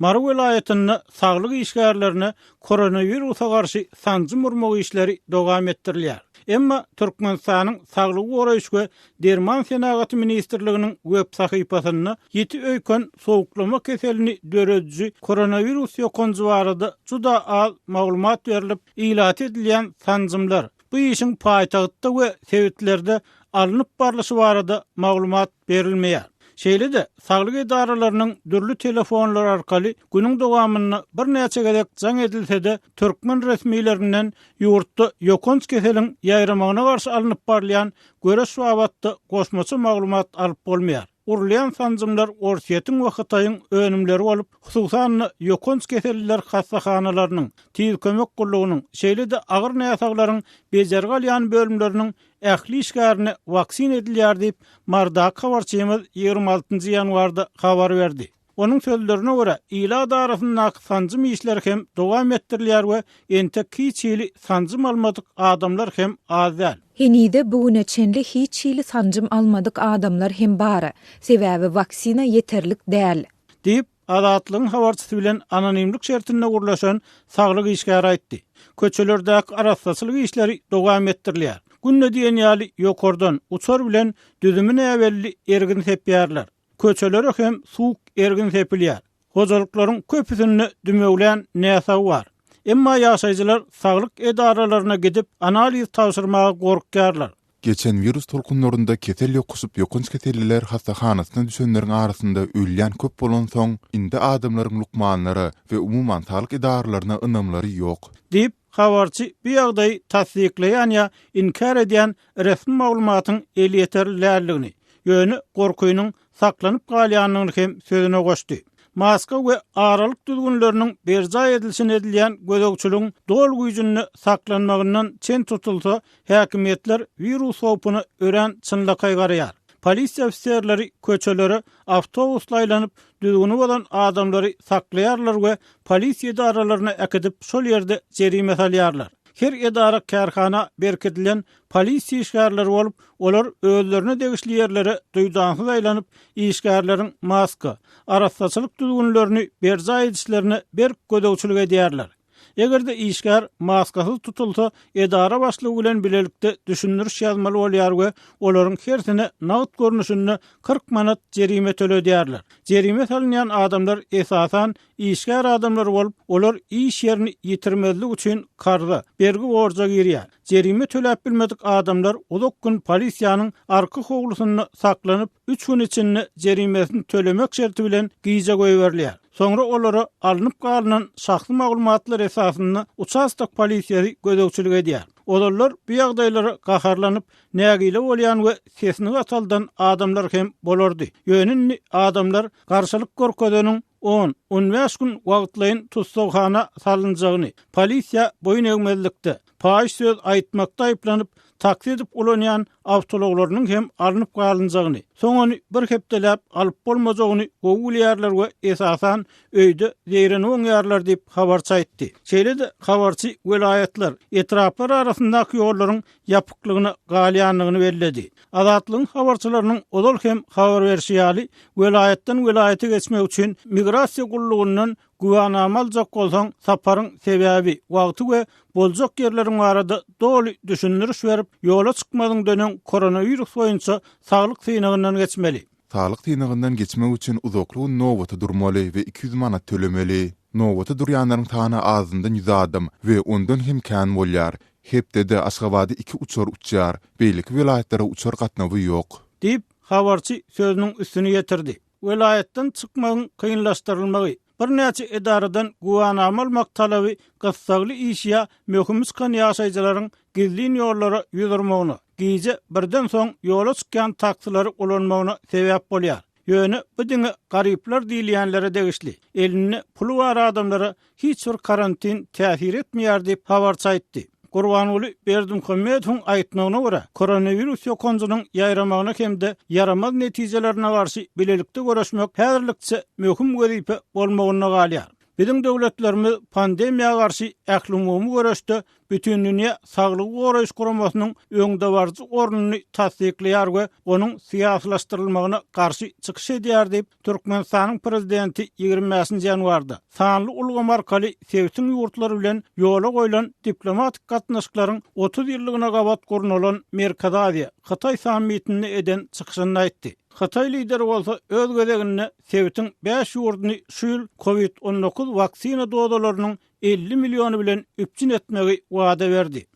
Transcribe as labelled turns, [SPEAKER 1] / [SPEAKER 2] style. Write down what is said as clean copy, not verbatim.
[SPEAKER 1] Mary welaýatynda saglyk işgärlerine koronawirusa garşy sanjym urmak işleri dowam etdirilýär. Emma Türkmenistanyň Saglygy goraýyş we derman senagaty ministrliginiň web sahypasynda ýiti öýken sowuklama keselini dörediji koronawirus ýokanjy barada juda az maglumat berlip, ilata edilýän sanjymlar, bu işiň paýtagtda we sebitlerde alnyp barlyşy barada maglumat berilmeýär. Şeýle-de, saglyk edaralarynyň dürli telefonlar arkaly günüň dowamynda birnäçe gezek jaň edilse-de, türkmen resmilerinden ýurtda ýokanç keseliň ýaýramagyna garşy alnyp barylýan göreş babatda goşmaça maglumat alyp bolmaýar. Urulýan sanjymlar Orsýetiň we Hytaýyň önümleri bolup, hususan-da, ýokanç keselliler hassahanalarynyň, tiz kömek gullugynyň, şeýle-de agyr näsaglaryň bejergi alýan bölümleriniň ähli işgärine waksina edilýär diýip, Marydaky habarçymyz 26 ýanwarda habar berdi. Onuň sözlerine görä, ilat arasyndaky sanjym işleri hem dowam etdirilýär we entek hiç hili sanjym almadyk adamlar hem az däl.
[SPEAKER 2] Henize bu güne çenli hiç hili sanjym almadyk adamlar hem bar. Sebäbi waksina ýeterlik däl.
[SPEAKER 1] Diýip, Azatlygyň habarçysy bilen anonimlik şertinde gürleşen saglyk işgäri aýtdy. Köçelerdäki arassaçylyk işleri dowam etdirilýär. Günde diýen ýaly ýokardan, uçar bilen düzümi näbelli ergin sepýärler. Köçelere hem suwuk ergin sepilýär. Hojalyklaryň köpüsinde dümewlän näsag bar. Emma ýaşaýjylar saglyk edaralaryna gidip, analiz tabşyrmaga gorkýarlar.
[SPEAKER 3] Geçen wirus tolkunlarynda kesel ýokuşyp ýokanç keselliler hassahanasyna düşenleriň arasynda ölýän köp bolansoň, indi adamlaryň lukmanlara we umuman saglyk edaralaryna ynamlary ýok.
[SPEAKER 1] Diýip, habarçy bu ýagdaýy tassyklaýan ýa inkär edýän resmi maglumatyň elýeterli däldigini, ýöne gorkynyň saklanyp galýandygyny hem sözüne goşdy. Maska we aralyk düzgünleriniň berjaý edilişine edilýän gözegçiligiň doly güýjünde saklanmagyndan çen tutulsa, häkimiýetler wirus howpuna örän çynlakaý garaýar. Polisiýa ofiserleri köçelere awtobusla aýlanyp, düzgüni bozan adamlary saklaýarlar we polisiýa edaralaryna äkidip, şol ýerde jerime salýarlar. Her edara-kärhana berkidilen polisiýa işgärleri bolup, olar özlerine degişli ýerlere duýdansyz aýlanyp, işgärleriň maska, arassaçylyk düzgünlerini berjaý edişlerine berk gözegçilik edýärler. Eger-de işgär maskasyz tutulsa, edara başlygy bilen bilelikde düşündiriş ýazmaly bolýar we olaryň hersine nagt görnüşinde 40 manat jerime töledýärler. Jerime salynýan adamlar esasan işgär adamlar bolup, olar iş ýerini ýitirmezlik üçin karza, bergi-borja girýär. Jerime töläp bilmedik adamlar uzak gün polisiýanyň arka howlusynda saklanyp, üç gün içinde jerimesini tölemek şerti bilen gije goýberilýär. Soňra olara alnyp galynan şahsy maglumatlar esasynda uçastok polisiýasy gözegçilik edýär. Ozallar bu ýagdaýlara gaharlanyp, nägile bolýan we sesini gataldan adamlar hem bolardy. Ýöne indi adamlar garşylyk görkezeniň on, on bäş gün wagtlaýyn tussaghana salynjagyny, polisiýa boýun egmezlikde, paýyş söz aýtmakda aýyplanyp, taksi edip ulanýan awtoulaglarynyň hem alnyp galynjagyny, soň ony bir hepdeläp alyp bolmajagyny gowy bilýärler we esasan öýde zeýrenip oňýarlar diýip, habarçy aýtdy. Şeýle-de habarçy welaýatlar, etraplar arasyndaky ýollaryň ýapyklygyna galýandygyny belledi. Azatlygyň habarçylarynyň ozal hem habar berşi ýaly, welaýatdan welaýata geçmek üçin migrasiýa gullugyndan güwänama aljak bolsaň, saparyň sebäbi, wagty we boljak ýerleriň barada doly düşündiriş berip, ýola çykmazyňdan öň koronawirus boýunça saglyk synagyndan geçmeli.
[SPEAKER 3] Saglyk synagyndan geçmek üçin uzakly gün nobata durmaly we 200 manat tölemeli. Nobata durýanlaryň sany azyndan ýüz adam we ondan hem kän bolýar. Hepdede Aşgabada iki uçar uçýar, beýleki welaýatlara uçar gatnawy ýok.
[SPEAKER 1] Diýip, habarçy sözüniň üstüni ýetirdi. Welaýatdan çykmagyň kynlaşdyrylmagy, birnäçe edaradan güwänama almak talaby gyssagly iş ýa möhümi çykan ýaşaýjylaryň gizlin ýollara ýüz urmagyna, gije birden soň ýola çykýan taksilary ulanmagyna sebäp bolýar. Ýöne bu diňe garyplar diýilýänlere degişli. Elinde puly bar adamlara hiç bir karantin täsir etmeýär diýip, habarçy aýtdy. Gurbanguly Berdimuhamedowyň aýtmagyna görä, koronawirus ýokanjynyň ýaýramagyna hem-de ýaramaz netijelerine garşy bilelikde göreşmek häzirlikçe möhüm wezipe bolmagynda galýar. Biziň döwletlerimiz pandemiýa garşy ählumumy göreşde. Bütindünýä Saglygy Goraýyş Guramasynyň öňdebaryjy ornuny tassyklaýar we onuň syýasylaşdyrylmagyna garşy çykyş edýär diýip, Türkmenistanyň Prezidenti 25-nji ýanwarda sanly ulgam arkaly sebitiň ýurtlary bilen ýola goýlan diplomatik gatnaşyklaryň 30 ýyllygyna gabat gurnalan Merkezi Aziýa, Hytaý sammitinde eden çykyşynda aýtdy. Hytaý lideri bolsa öz gezeginde sebitiň bäş ýurduny şu ýyl Covid 19 waksina dozalarynyň 50 milliony bilen üpjün etmegi wada berdi.